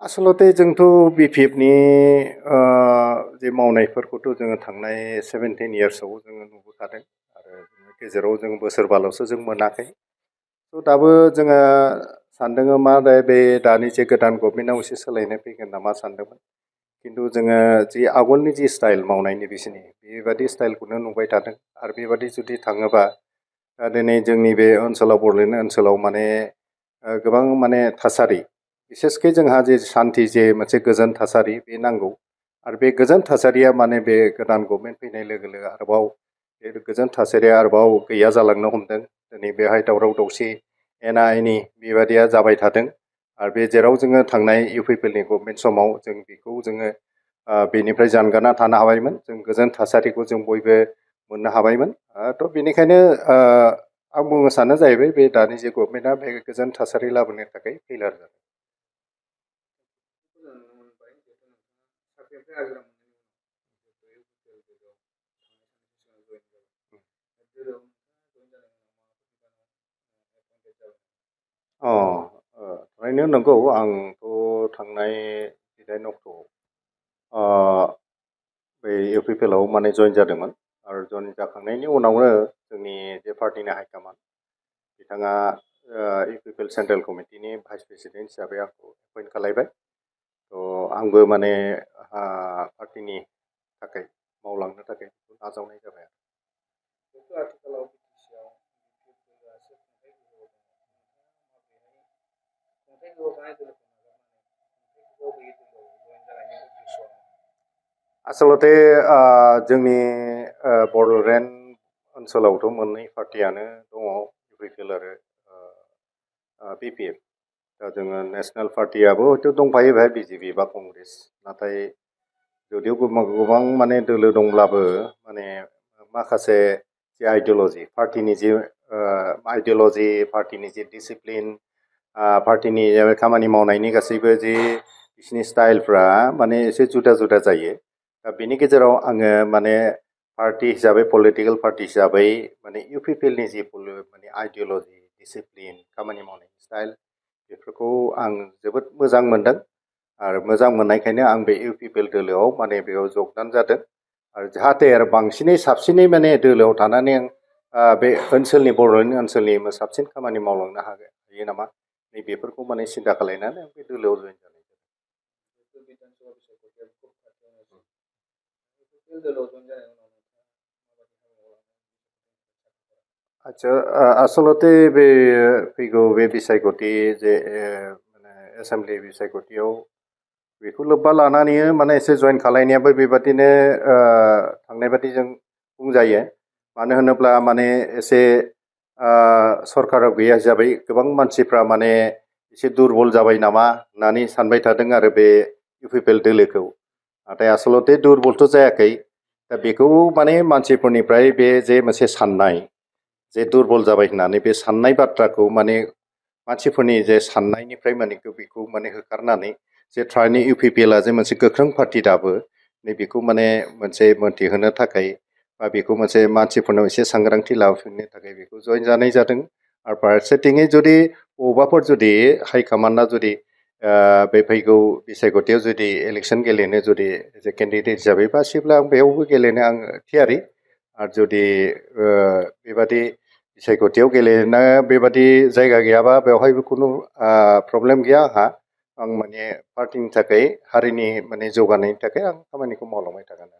आसलते जोंथ' बिपिएफनि जे मावनायफोरखौथ' जोङो थांनाय 17 इयार्सआव जोङो नुबोखादों आरो गेजेराव जों बोसोरबाल'सो जों मोनाखै थ' दाबो जोङो सानदों मा बे दानि जे गोदान गभर्नमेन्टआव एसे सोलायनाय फैगोन नामा सानदोंमोन खिन्थु जोङो जि आगोलनि जि स्टाइल मावनायनि बिसोरनि बेबादि स्टाइलखौनो नुबाय थादों आरो बेबादि जुदि थाङोबा दिनै जोंनि बे ओनसोलाव बड'लेण्ड ओनसोलाव माने गोबां माने थासारि बिसेसकै जोंहा जे सान्थि जे मोनसे गोजोन थासारि बे नांगौ आरो बे गोजोन थासारिया माने बे गोदान गभर्नमेन्ट फैनाय लोगो लोगो आरोबाव बे गोजोन थासारिया आरोबाव गैया जालांनो हमदों दिनै बेहाय दावराव दावसि एना एनि बेबादिया जाबाय थादों आरो बे जेराव जोङो थांनाय इउपिपिएलनि गभर्नमेन्ट समाव जों बेखौ जोङो बेनिफ्राय जानगारना थानो हाबायमोन जों गोजोन थासारिखौ जों बयबो मोननो हाबायमोन थ' बेनिखायनो आं बुंनो सानो जाहैबाय बे दानि जे गभर्नमेन्टआ बे गोजोन थासारि लाबोनो थाखाय फेलार जादों थारैनो नंगौ आंथ' थांनाय 9 अक्ट'आव बै इउपिपिएलआव माने जइन जादोंमोन आरो जइन जाखांनायनि उनावनो जोंनि जे पार्टिनि हाइकामान्ड बिथाङा इउपिपिएल सेन्ट्रेल कमिटिनि भाइस प्रेसिडेन्ट हिसाबै आंखौ एपइन्ट खालायबाय थ' आंबो माने पार्टिनि थाखाय मावलांनो थाखाय नाजावनाय जाबाय आरो आसलते जोंनि बड'लेण्ड ओनसोलावथ' मोननै पार्टियानो दङ इउपिपिएल आरो बिपिएफ दा जोङो नेसनेल पार्टियाबो हयथ' दंफायो बेहाय बिजेपि बा कंग्रेस नाथाय जुदिও गोबां माने दोलो दंब्लाबो माने माखासे जे आइडिय'लजि पार्टिनि जे आइडिय'लजि पार्टिनि जे डिसिप्लिन पार्टिनि खामानि मावनायनि गासैबो जि बिसिनि स्टाइलफ्रा माने एसे जुदा जुदा जायो दा बेनि गेजेराव आङो माने पार्टि हिसाबै पलिटिकेल पार्टि हिसाबै माने इउपिपिएलनि जि माने आइडिय'लजि डिसिप्लिन खामानि मावनायनि स्टाइल बेफोरखौ आं जोबोद मोजां मोनदों आरो मोजां मोननायखायनो आं बे इउपिपिएल दोलोआव माने बेयाव जगदान जादों आरो जाहाथे आरो बांसिनै साबसिनै माने दोलोआव थानानै आं बे ओनसोलनि बड'लेण्ड ओनसोलनि साबसिन खामानि मावलांनो हायो नामा नैबेफोरखौ माने सिन्था खालायनानै आं बे दोलोआव जइन जानाय आच्छा आसलते बे फैगौ बे बिसायख'थि जे माने एसेमब्लि बिसायख'थियाव बेखौ लोब्बा लानानै माने एसे जइन खालायनायाबो बेबादिनो थांनाय बादि जों बुंजायो मानो होनोब्ला माने एसे सरकाराव गैया हिसाबै गोबां मानसिफ्रा माने एसे दुरबल जाबाय नामा होननानै सानबाय थादों आरो बे इउपिपिएल दोलोखौ नाथाय आसलते दुरबलथ' जायाखै दा बेखौ माने मानसिफोरनिफ्राय बे जे मोनसे साननाय जे दुरबल जाबाय होननानै बे साननाय बाथ्राखौ माने मानसिफोरनि जे साननायनिफ्राय माने बेखौ माने होखारनानै जे थारैनो इउपिपिएलआ जे मोनसे गोख्रों पार्टि दाबो नैबेखौ माने मोनसे मोनथिहोनो थाखाय बा बेखौ मोनसे मानसिफोरनाव एसे सांग्रांथि लाबोफिननो थाखाय बेखौ जइन जानाय जादों आरो फारसेथिङै जुदि बबावबाफोर जुदि हाइकामान्डआ जुदि बे फैगौ बिसायख'थियाव जुदि इलेक्सन गेलेनो जुदि जे केन्डिडेट हिसाबै बासिब्ला आं बेयावबो गेलेनो आं थियारि आरो जुदि बेबादि बिसायख'थियाव गेलेनो बेबादि जायगा गैयाबा बेवहायबो खुनु प्रब्लेम गैया आंहा आं माने पार्टिनि थाखाय हारिनि माने जौगानायनि थाखाय आं खामानिखौ मावलांबाय थागोन